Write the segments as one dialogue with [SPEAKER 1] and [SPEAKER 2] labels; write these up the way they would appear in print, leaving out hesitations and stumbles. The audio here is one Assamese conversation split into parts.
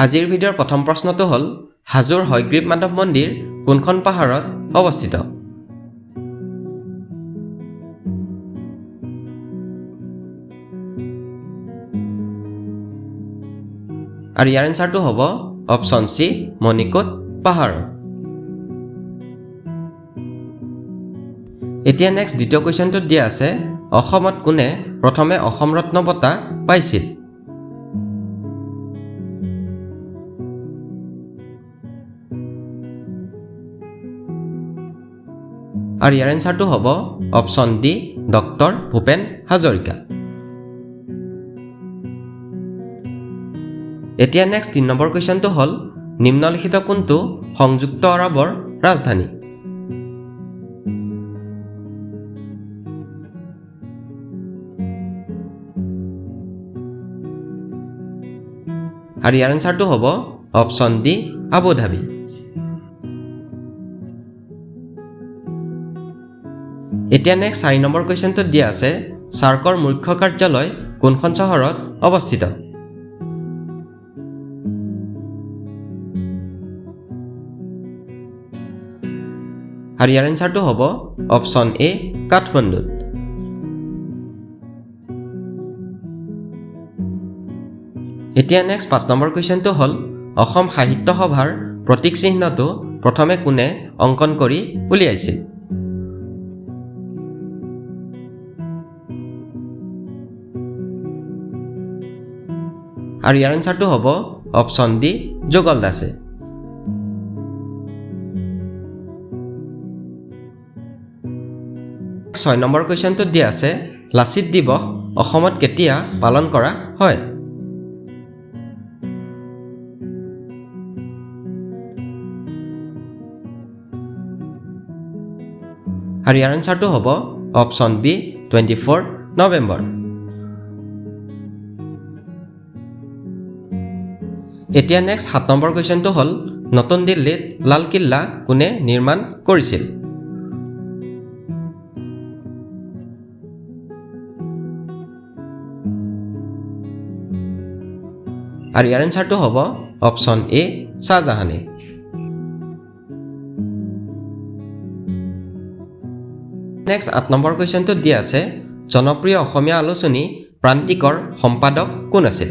[SPEAKER 1] আজিৰ ভিডিঅ'ৰ প্ৰথম প্ৰশ্নটো হ'ল, হাজোৰ হয়গ্ৰীৱ মাধৱ মন্দিৰ কোনখন পাহাৰত অৱস্থিত? আৰু ইয়াৰ এনচাৰটো হ'ব অপশ্যন চি, মণিকূট পাহাৰত। এতিয়া নেক্সট দ্বিতীয় কুৱেশ্যনটোত দিয়া আছে, অসমত কোনে প্ৰথমে অসম ৰত্ন বঁটা পাইছিল? আৰু ইয়াৰ এনচাৰটো হ'ব option D, doctor Bhupen Hazarika. এতিয়া নেক্সট 3 নম্বৰ কুৱেশ্যনটো হ'ল, নিম্নলিখিত কোনটো সংযুক্ত আৰৱৰ ৰাজধানী? আৰু ইয়াৰ এনচাৰটো হ'ব অপশ্যন ডি, আবুধাবি। এতিয়া নেক্সট 4 নম্বৰ কুৱেশ্যনটোত দিয়া আছে, চাৰ্কৰ মুখ্য কাৰ্যালয় কোনখন চহৰত অৱস্থিত? আৰু ইয়াৰ এনচাৰটো হ'ব অপশ্যন এ, কাঠমাণ্ডুত। এতিয়া নেক্সট 5 নম্বৰ কুৱেশ্যনটো হ'ল, অসম সাহিত্য সভাৰ প্ৰতীক চিহ্নটো প্ৰথমে কোনে অংকন কৰি উলিয়াইছিল? আৰু ইয়াৰ এনচাৰটো হ'ব অপশ্যন ডি, যুগল দাসে। 6 নম্বৰ কুৱেশ্যনটোত দিয়া আছে, লাচিত দিৱস অসমত কেতিয়া পালন কৰা হয়? আৰু ইয়াৰ এনচাৰটো হ'ব অপশ্যন বি, 24 নৱেম্বৰ। এতিয়া নেক্সট 7 নম্বৰ কুৱেশ্যনটো হ'ল, নতুন দিল্লীত লালকিল্লা কোনে নিৰ্মাণ কৰিছিল? আৰু ইয়াৰ এনচাৰটো হ'ব অপশ্যন এ, শ্বাহজাহানে। নেক্সট 8 নম্বৰ কুৱেশ্যনটোত দিয়া আছে, জনপ্ৰিয় অসমীয়া আলোচনী প্ৰান্তিকৰ সম্পাদক কোন আছিল?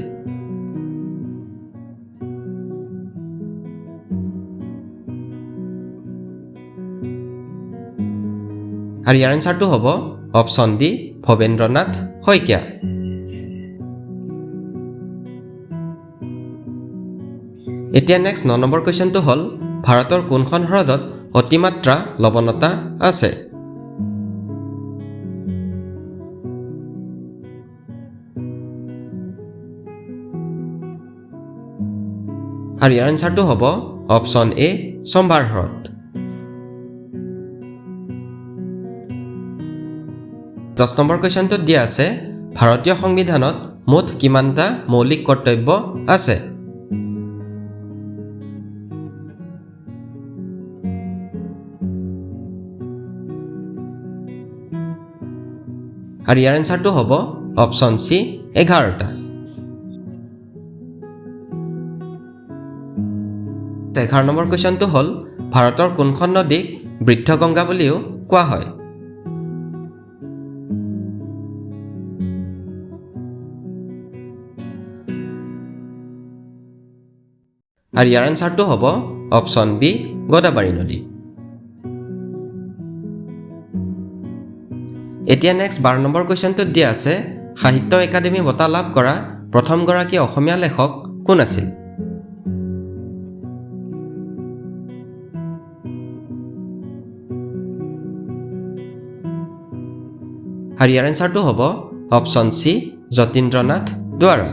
[SPEAKER 1] আৰু ইয়াৰ এনচাৰটো হ'ব অপশ্যন ডি, ভৱেন্দ্ৰনাথ শইকীয়া। এতিয়া নেক্সট 9 নম্বৰ কুৱেশ্যনটো হ'ল, ভাৰতৰ কোনখন হ্ৰদত অতিমাত্ৰা লৱণতা আছে? আৰু ইয়াৰ এনচাৰটো হ'ব অপশ্যন এ, চম্বাৰ হ্ৰদ। 10 নম্বৰ কুৱেশ্যনটোত দিয়া আছে, ভাৰতীয় সংবিধানত মুঠ কিমানটা মৌলিক কৰ্তব্য আছে? আৰু ইয়াৰ এনচাৰটো হ'ব অপশ্যন চি, 11টা। 11 নম্বৰ কুৱেশ্যনটো হ'ল, ভাৰতৰ কোনখন নদীক বৃদ্ধ গংগা বুলিও কোৱা হয়? আৰু ইয়াৰ এনচাৰটো হ'ব অপশ্যন বি, গোদাবাৰী নদী। এতিয়া নেক্সট 12 নম্বৰ কুৱেশ্যনটোত দিয়া আছে, সাহিত্য একাডেমী বঁটা লাভ কৰা প্ৰথমগৰাকী অসমীয়া লেখক কোন আছিল? আৰু ইয়াৰ এনচাৰটো হ'ব অপশ্যন চি, যতীন্দ্ৰনাথ দুৱাৰা।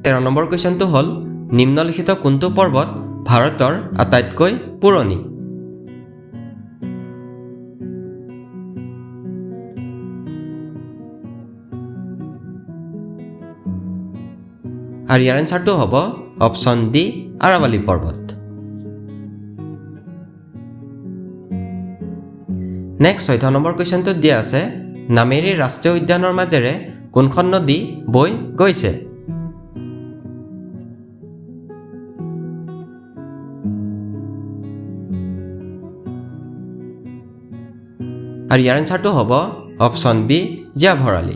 [SPEAKER 1] 13 নম্বৰ কুৱেশ্যনটো হ'ল, নিম্নলিখিত কোনটো পৰ্বত ভাৰতৰ আটাইতকৈ পুৰণি? আৰু ইয়াৰ এনচাৰটো হ'ব অপশ্যন ডি, আৰাৱলী পৰ্বত। নেক্সট 14 নম্বৰ কুৱেশ্যনটোত দিয়া আছে, নামেৰী ৰাষ্ট্ৰীয় উদ্যানৰ মাজেৰে কোনখন নদী বৈ গৈছে? আৰু ইয়াৰ এনচাৰটো হ'ব অপশ্যন বি, জীয়া ভৰালী।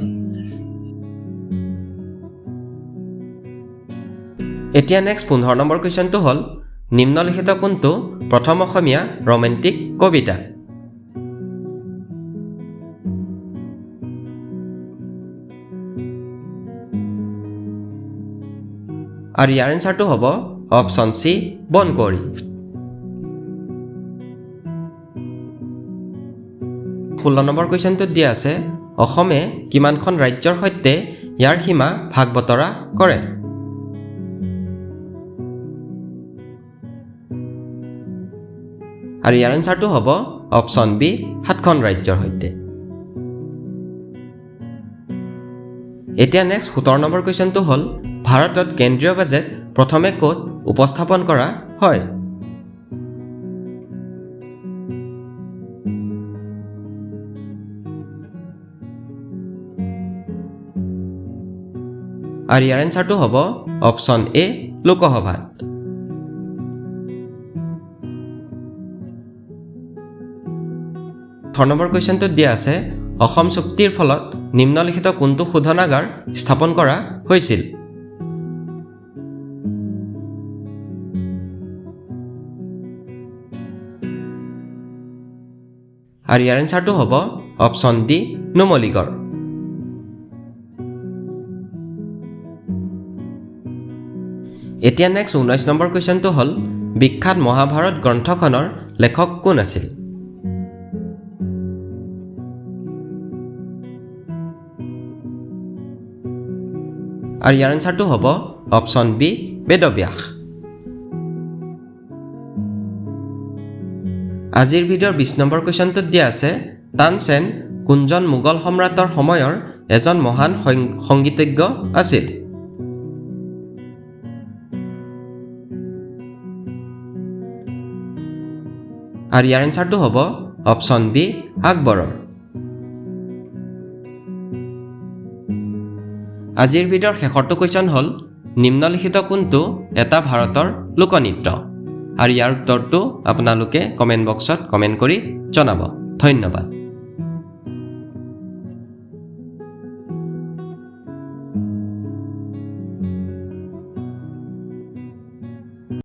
[SPEAKER 1] এতিয়া নেক্সট 15 নম্বৰ কুৱেশ্যনটো হ'ল, নিম্নলিখিত কোনটো প্ৰথম অসমীয়া ৰোমেণ্টিক কবিতা? আৰু ইয়াৰ এনচাৰটো হ'ব অপশ্যন চি, বনকুঁৱৰী। 16 নম্বৰ কুৱেশ্যনটোত দিয়া আছে, অসমে কিমানখন ৰাজ্যৰ সৈতে ইয়াৰ সীমা ভাগ বতৰা কৰে? আৰু ইয়াৰ এনচাৰটো হ'ব অপশ্যন বি, সাতখন ৰাজ্যৰ সৈতে। এতিয়া নেক্সট 17 নম্বৰ কুৱেশ্যনটো হ'ল, ভাৰতত কেন্দ্ৰীয় বাজেট প্ৰথমে ক'ত উপস্থাপন কৰা হয়? আৰু ইয়াৰ এনচাৰটো হ'ব অপশ্যন এ, লোকসভাত। 18 নম্বৰ কুৱেশ্যনটোত দিয়া আছে, অসম চুক্তিৰ ফলত নিম্নলিখিত কোনটো শোধনাগাৰ স্থাপন কৰা হৈছিল? আৰু ইয়াৰ এনচাৰটো হ'ব অপশ্যন ডি, নুমলীগড়। এতিয়া নেক্সট 19 নম্বৰ কুৱেশ্যনটো হ'ল, বিখ্যাত মহাভাৰত গ্ৰন্থখনৰ লেখক কোন আছিল? আৰু ইয়াৰ এনচাৰটো হ'ব অপশ্যন বি, বেদব্যাস। আজিৰ ভিডিঅ'ৰ 20 নম্বৰ কুৱেশ্যনটোত দিয়া আছে, তানসেন কোনজন মোগল সম্ৰাটৰ সময়ৰ এজন মহান সংগীতজ্ঞ আছিল? আৰু ইয়াৰ এনচাৰটো হ'ব অপশ্যন বি, আকবৰৰ। আজিৰ ভিডিঅ'ৰ শেষৰটো কুৱেশ্যন হ'ল, নিম্নলিখিত কোনটো এটা ভাৰতৰ লোকনৃত্য? আৰু ইয়াৰ উত্তৰটো আপোনালোকে কমেণ্ট বক্সত কমেণ্ট কৰি জনাব। ধন্যবাদ।